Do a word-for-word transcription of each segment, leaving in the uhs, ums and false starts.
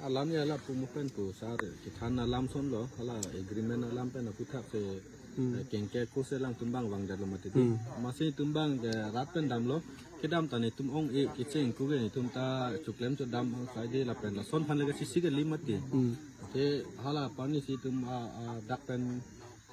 Alam ya la pumu pen pu sar kethan alam son lo, hala agreement alam pen aphuthak se, hmm, eh, kengke ko se alangtum abang vangdetlo mati di. Hmm. Amatsi itum abang, eh, rat pen damlo, kedam ta netum ong-e kecheng ko ke netum ta choklem chodam angsai di lapen lason aphan le kachisi kali mati. Hmm. Te hala aphan si itum a, a, dak pen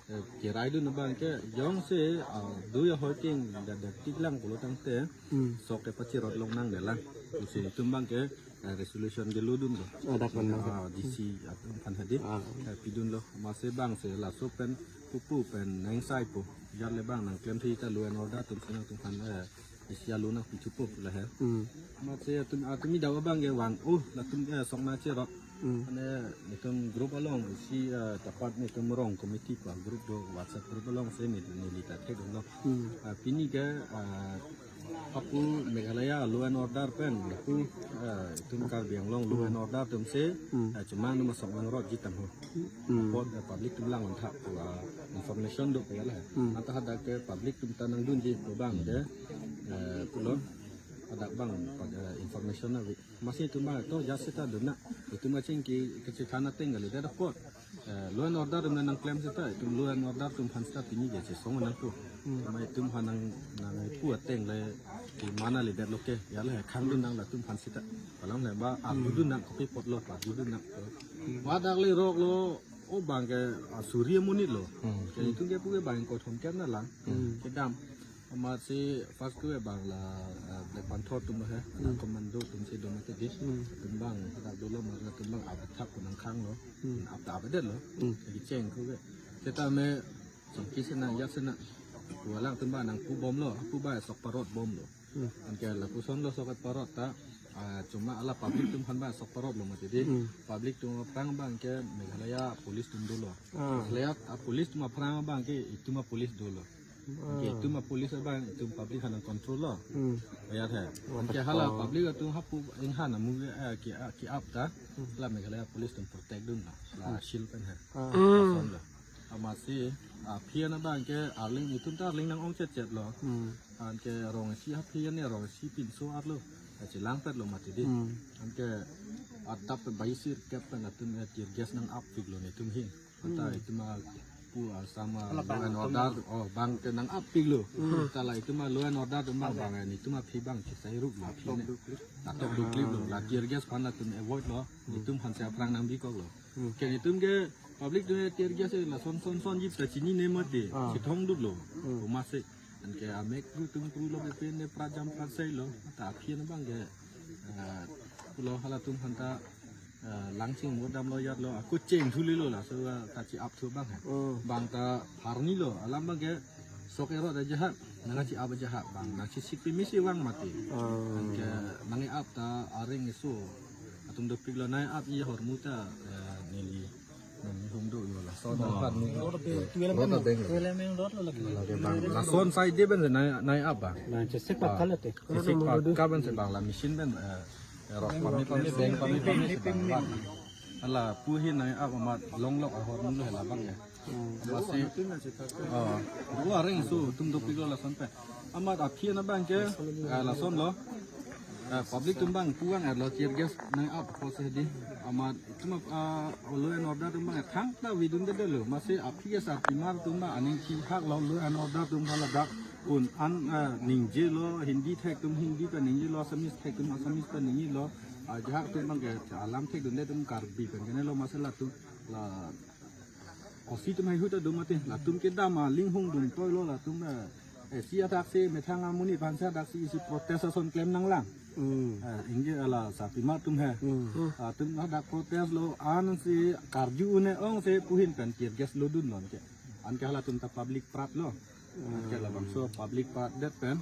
eh, keraidun abang ke jongsi, ah, dui ahoi kengda, da tik lang pulo tangte, hmm, sok kepachirot longnang de lang. Pusi itum abang ke, eh, resolution kelodunlo. Ah, dak pen abang. Ah, D C atum aphan hadi. Ah. Eh, pidunlo. Amatsi abang si laso pen pupu pen nengsai pu. Jat le abang nangklemthu ta law and order atum si nangtum aphan, eh, isi alu nangpithupo lahei. Hmm. Amatsi atum, atum idau abang ke vang, oh, latum, eh, sok nangchirot. Hmm. Mane netum group along si, eh, tapat netum rong committee pa group do, WhatsApp group along si ne, neli ta thekdunlo. Hmm. Ah, pini ke, ah, hapu Meghalaya law and order pen, hapu, eh, itum Karbi Anglong law and order atum si, hmm, eh, chomang numa sok nangrotji tangho. Hmm. Apot, eh, public atum lang on thak pu, ah, information do pu lahei. Hmm. Anta hadak ke public atum ta nangdunji pu abang ke, eh, pulo hadak abang pa, eh, information ave. Amatsi itum abang to jat seta dun nang. Itum kachingki kachethang ateng kalidet apot, eh, law and order atum nangklem seta, itum law and order atum aphan seta pini ke chesong nangpo. Hmm. Amat itum aphan nang, nangpu ateng le, di mana ledet lo ke, ya le khangdun nang latum aphan seta. Palam le ba, hmm, arjudun nang kopi apotlo, arjudun nang. Hmm. Wadak le roklo, o abang ke, ah, suri amonit lo. Hmm. Ke itum ke pu ke abang kothom kem na lang. Hmm. Kedam. Amatsi first ke abang la, ah, Black Panther atum he, hmm, commando atum si do mati di. Hmm. Atum abang, kita dolo mara atum abang aphuthak pu nangkhanglo. Hmm. Ap ta apdetlo. Hmm. Kecheng ko ke. Setame, songki sena, ya sena. Pu alangtum abang nangpu bomlo, pu abang sok parot bomlo. Hmm. Anke lapuson lo sok parot ta, ah, chomang hala public atum aphan abang sok parotlo mati di. Hmm. Public atum aphrang abang ke Meghalaya police atum dolo. Ah. Meghalaya, ah, police atum aphrang abang ke itum a-police dolo. Ah. Anke itum a-police abang itum public aphan nangcontrol lo. Hmm. Bayat he. Oh, anke hala public atum hapu inghan amu, eh, ke, ah, ke-ap ta. Hmm. La Meghalaya police atum protect dun la. La, hmm, shield pen he. Ah. Lason lo. Amatsi, ah, aphi an abang ke arleng itum ta arleng nang-ong chetchet lo. Hmm. Anke rong isi aphi an ne rong isi pinso arlo. Kachelangpetlo mati di. Hmm. Anke adap pen baisir kep pen atum, eh, tear gas nang-appiklo netum ahin. Anta, hmm, itum a pu Assam a, hala law and order, oh, abang ke nang-appiklo. Hmm. Anta la itum a law and order atum abang, abang, eh, netum aphi abang chesai rup lo aphi ne. Atok duklip lo. La tear gas aphan latum avoid lo. Hmm. Netum aphan si aphrang nangbikoklo. Hmm. Ke netum ke public atum tear gas, eh, lason son sonji ta chinine mati. Ah. Chithongduklo. Hmm. Amatsi. Anke amek kru tum kru lo, pe pen ne prat jam prat sai lo. Ta aphi an abang ke, eh, pulo halatum aphan ta, eh, langching mo damlo yatlo, ako cheng thulilo laso, eh, kachi-ap thu abang he. Oh. Abang ta pharnilo, alam abang ke sok erot ajahak, nangkachi-ap ajahak abang, nangchisik pemisi vang mati. Oh. Anke nang-e-ap ta areng eso atum dopiklo, nang-e-ap i ahormu ta, eh, neli neli hum do yo lason, oh, aphan ni. Rot abang. Lake abang. Lason sai de pen nang, nang-e-ap abang. Nangchisik pat kali te. Chisik pat ka pen si abang la machine pen, eh, rot pame pame beng pame pame si abang. Hala pu ahin nang-e-ap amat longlok ahormu lo hela abang ya. Hmm. Amatsi, oh, dua areng eso atum dopiklo lason pen. Amat aphi an abang ke, eh, lason lo. Eh, public atum abang pu vang-etlo tear gas nang-e-ap apotsi di. Amat itum, ah, law and order atum abang thangta avedundedetlo. Amatsi aphi ke sarpimar atum abang aning chihaklo, law and order atum aphan ladak un an, ah, ningjelo, Hindi thek atum Hindi pen ningjelo, Assamese thek atum Assamese pen ningjelo. Ah, ajahak atum abang ke alam thekdunde atum Karbi pen kenelo, amatsi latum la O C atum haihui ta do mati, latum kedam aling hung dun toilo latum, eh, eh, si adak si methang amonit aphan si adak si isi protest ason klem nanglang. Hmm. Eh, ingge hala sarpimar atum he. Hmm. Atum hadak protest lo, ansi karju un-e ong si pu ahin pen tear gas lodunlo anke. Anke halatum ta public pratlo. Anke labangso public pratdet pen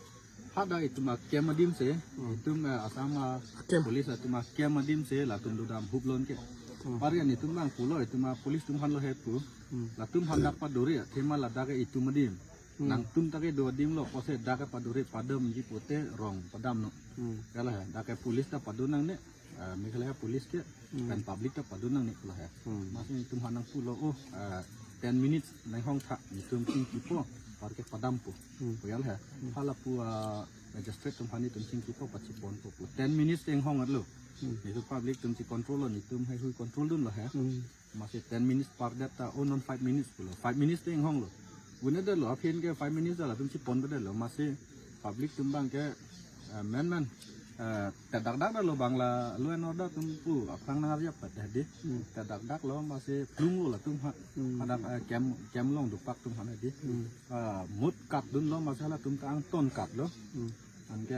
hadak itum a-camp adim si, hmm, itum, eh, Assam a, camp, police atum a-camp adim si latum dodam huplo anke. Hmm. Pari an itum abang pulo, itum a-police atum aphan lo he pu. Hmm. Latum aphan dak padore, athema ladak ke itum adim. Hmm. Nangtum ta kedo adim lo, pusi dak ke padore padamji pute rong padamnon. Hmm. Kala he, dak ke police ta pado nangne, eh, Meghalaya police ke, hmm, pen public ta pado nangne kala he. Hmm. Amatsi itum aphan nangpulo, oh, eh, ten minutes nanghong tha, netum chingkipo, par ke padampo. Hmm. Pu kala he. Hmm. Hala pu, ah, magistrate atum aphan netum chingkipo, pachiponpo pu. Ten minutes nanghong-etlo. Hmm. Netum public atum si control lo, netum haihui control dunlo he. Hmm. Amatsi ten minutes pardet ta, oh non five minutes pulo. Five minutes te inghonglo. Vun-edetlo, aphi ke five minutes ta latum si ponpedetlo. Amatsi public atum abang ke, eh, men men, eh, tedakdak lo abang la law and order atum pu aphrang nang-arjap pat hedi. Hmm. Tedakdak lo, amatsi plunglo latum ha. Hmm. Hadak, eh, kem, kem along dopak atum ha hedi. Hmm. Ah, mut kat dunlo, amatsi halatum ta angton katlo. Hmm. Anke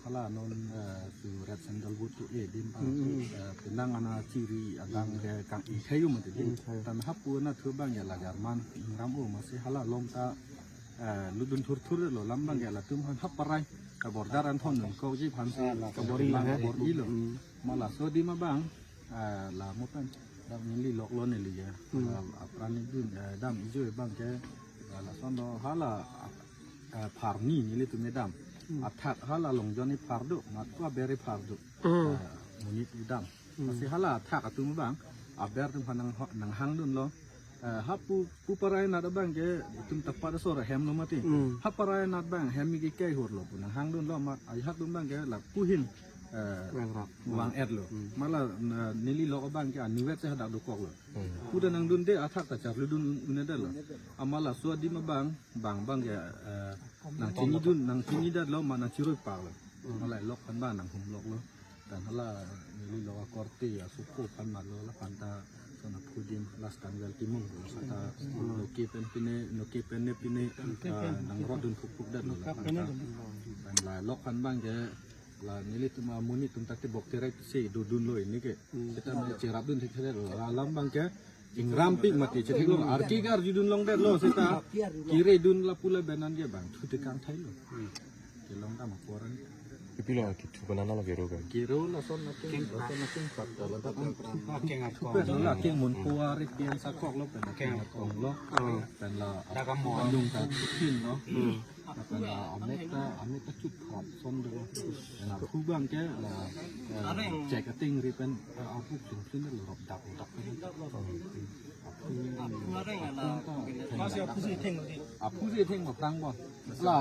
hala non, eh, su red sandal boot tu e dim abang. Hmm, hmm. Eh, penang ana chiri adang ke kang-i thayu mati di. Hmm, thayu. Tan hapu anatthu abang ya la German ingram o, amatsi hala along ta, eh, lutdun thurthur lo, lam abang ya latum aphan hap parai. Ka border an thondun kokji aphan si. Ah, la kabor-i penang he. Kabor-ilo. Hmm. Ma laso adim abang, eh, la mo pen dam neli loklo neli ya. Hmm. La apran idun, eh, dam ijo abang ke, eh, lason lo hala, eh, pharni nelitum edam. Hmm. Athak hala Longjon iphar do, mat ko aber iphar do. Hmm. Eh, monit edam. Hmm. Amatsi hala athak atum abang, aber atum aphan nang ho-, nanghang dunlo. Eh, hapu, pu parai anat abang ke, itum tapat asor ahem lo mati. Hmm. Hap parai anat abang, hem ke kai hurlo pu nanghang dunlo, amat ajahak atum abang ke lapu ahin, eh, vang-et lo. Hmm. Ma la, na, neli lok abang ke anivet si hadak dokoklo. Hmm. Pu ta nangdunde athak ta charlidun un-edetlo. Amat laso adim abang, bang abang ke, eh, nangchinidun, nangchinidetlo, ma nangchiroi paklo. Hmm. Ma la lok aphan abang nanghumloklo. Tan hala neli lok akorte asoko aphan malo, laphan ta son aphu adim last time gal timung lo, seta, hmm, noke pen pine, noke pen ne pine, noke pen, ah, nang rot dun phukphuk det lo, noke laphan pen ta. Dun. Tan la lok aphan abang ke, la nelitum amonit atum ta tebok terek si dodunlo ini ke. Hmm. Seta ma cherap dun thekthedetlo. La alam abang ke ingrampik mati, chetheklo. Arki ke arjudun longdetlo seta. Kiredun lapu laben an ke bang thu tekang thailo. Hmm. Kelong dam akoran. Ipi lo kithu banana lo kero kan? Kero lason akeng, lason akeng pat ta ladak an. Akeng akong. Pen la akeng mun puari pian sakok lo pen akeng akong lo. Hmm. Pen la dak amon. Anung ta pin lo. Hmm. Pen la amek ta, amek ta chut phat son do. Pen aphu abang ke la, eh, chek ating ri pen, eh, aphu pin pin lo rop dak dak pen. Aphu si theng lo di. Aphu si theng lo prang bo. La,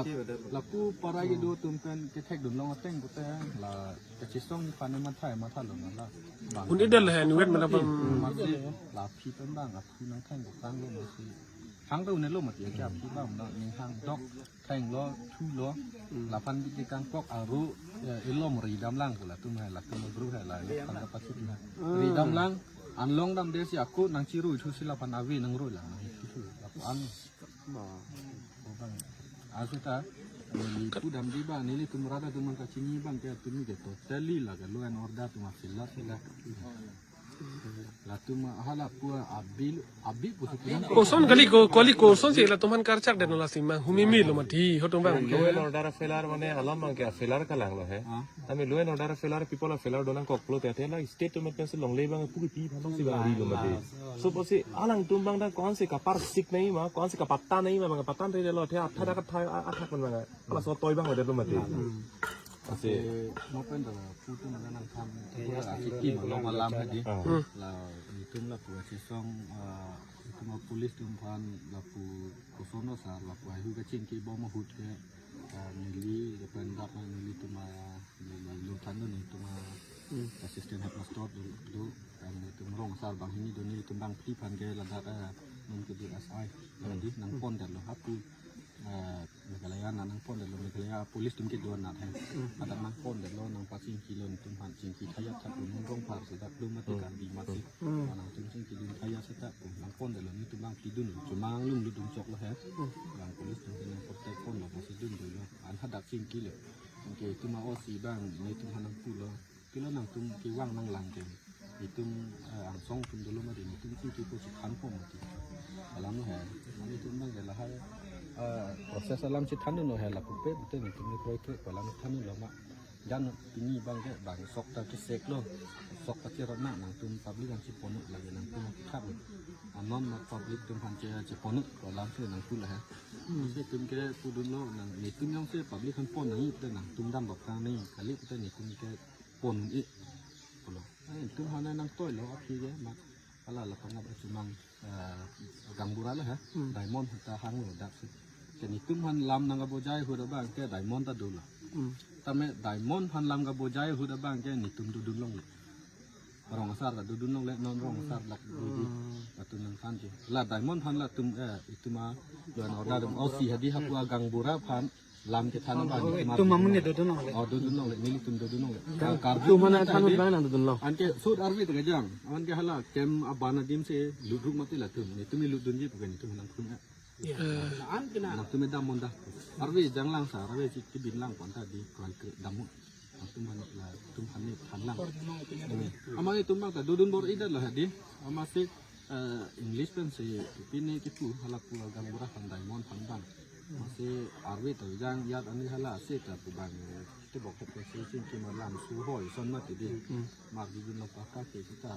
lapu parai kedo atum pen kethekdun long ateng pute la kachesong ni aphan matha matha lo la. Bang. Un-edetlo he, nuet mana bang. Amatsi la aphi pen bang aphu nangtheng prang lo amatsi. Hang ta un-elo mati ke aphi bang na ning hang dok thenglo thulo. Hmm. Laphan bidi kangkok aru, eh, ilom ridam lang pu latum he, latum group he la, laphan kapachit na. Hmm. Ridam lang, anlong damde si ako nangchiroi thu si laphan ave nangroi lang nang thu thu. Lapu an. Oh. Aso ta, neli pu damde ba, nelitum rat atum kachini abang ke atum ke totally la ke law and order atum a-failure, failure. Latum hala pu abi, abi pusi pu. Koson kali ko, kali koson si latum aphan karchak det lo lasi ma, humimi lo mati, hotum bang. Law and order a-failure mane alam abang ke a-failure kalang lo he. Ah. Ami law and order a-failure, people a-failure donangkoklo te, te la state atum pensi longle abang pu kipi aphan si bang ri lo mati. So pusi alangtum abang ta konsi kaparsik nangji ma, konsi kapathan nangji ma, bang kapathan te lo te atha dak atha, atha kon bang. Hala so toi bang lo det lo mati. Hmm. Amatsi mo pen ta pu atum nangthan. Eh, ya, amatsi ki malom alam hedi. Ah. Hmm. La itum lapu kachesong, ah, itum a-police atum aphan lapu koson lo sar, lapu haihui kachingki bom ahut ke, ah, neli, lapen dak nelitum a, neli longthan do nelitum a, hmm, assistant headmaster do, do, ah, nelitum rong sar banghini do, nelitum bangphli aphan ke ladak, ah, non kedo S I, hmm, hedi nangpon det lo hapu, ah, Meghalaya nang nangpon det lo, Meghalaya police atum kedo anat he. Hmm. Hadak nangpon det lo, nangpachingki lo, netum aphan chingki thayat thak lo, nung rong phar si dak dum mati, hmm, Karbi amatsi. Hmm. Nangtum chingki dun thayat seta pu nangpon det lo, netum bangphli dunlo, chomang lung lutdun chok lo he. Hmm. Bang police atum ke nang protect pon lo, amatsi dun dolo. An hadak chingki lo. Anke itum a-O C abang, netum aphan nangpulo. Pilo nangtum kevang nanglang ke. Itum, eh, angsong atum dolo mati, itum chingki po si thanpo mati. Alam lo he. Itum abang ke lahai, eh, process alam si thandunlo he, lapu pe pute itum ni kroikre alam thandunlo ma. Jan pini abang ke bang sok ta keseklo. Sok ta cherot na nangtum public an si ponlo lagi nangtum thaplo. Anon ma public atum aphan che, che ponlo ko alam si nangpu lo he. Hmm. Si itum ke pudunlo nang netum jongsi public aphan pon nangji pute nangtum dam bak nang nangji kali pute netum ke pon un-e pulo. Eh, itum aphan nangtoilo aphi ke ma. Hala la pangap achumang, eh, gaonbura lo he. Hmm. Diamond ta hanglo dak si. Ke netum aphan lam nangkabojai ahut abang ke diamond ta dolo. Hmm. Tame diamond aphan lam kabojai ahut abang ke netum dodun longle. Rong asar ta dodun longle, non rong asar lak doji. Hmm. Latum nangthanji. La diamond aphan latum, eh, itum a, law and order atum, O C hadi hapu agangbura aphan lam kethan abang, oh, itum a, itum amonit dodun longle. Oh, dodun longle, nelitum dodun longle. Ka-, Karbi itum aphan nang than ahut abang nang dodun long. Anke sut arve ta kejang. Anke hala camp aban adim si lutruk mati latum. Netum lutdunji pu ke netum nangphrung ya. Ya. Eh. Latum dam-un ta. Arve janglang sa, arve si kibin lang pon ta di kran kre dam-un. Latum aphan, latum aphan ni than lang. Amat itum abang ta dodun bor-idetlo hadi. Amatsi, eh, English pen si pine kipu hala pu agangbura aphan diamond aphan abang. Amatsi arve ta jang yat ani hala si ta pu abang, eh, tebok hep si sing kima lam su hoi son mati di. Hmm. Mar dodunlo paka ke kita.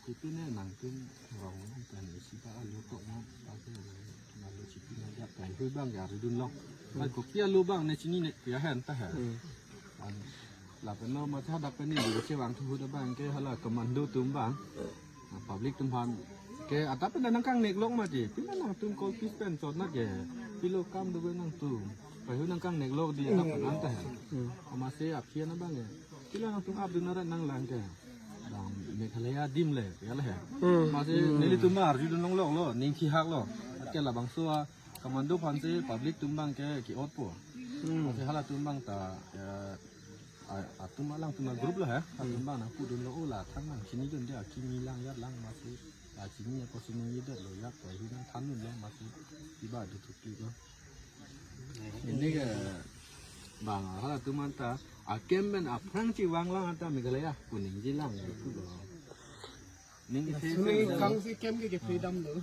Pine nangtum rong nang pen isi ta alu tok nang pake nang alu chipi nang ya kai hui abang ya ridun long. Pai kopi alu abang ne chini ne pia hen ta he. Hmm. An lapen no ma cha dak pen ni di che wang thu hu da abang ke hala commando atum abang. Na public atum aphan ke adap pen nangkangnek long mati. Pine nangtum kol pis pen chot na ke. Pilo kam do nangtum. Pai hu nangkangnek long di adap pen an ta he. Hmm. Amatsi aphi an abang ke. Pilo nangtum ap dun arat nanglang ke. Bang Meghalaya adim le, ya le he. Hmm. Amatsi nelitum arjudun longloklo, ning thihaklo. Ke labangso a commando aphan si public atum abang ke ki-otpo. Hmm. Amatsi halatum abang ta, eh, a-, atum alangtum a-group lo he. Atum abang nangpudunlo, o la thang nang chinidun dia, kimi lang yat lang amatsi. La chini ako chinidetlo yat, ko hi nangthandunlo amatsi. Iba do thupi ko. Ini ke bang halatum anta a-camp pen aphrang chevang lang anta Meghalaya pu ningje lang ya pulo. Ning isi Suni kang si camp ke ke freedom lo.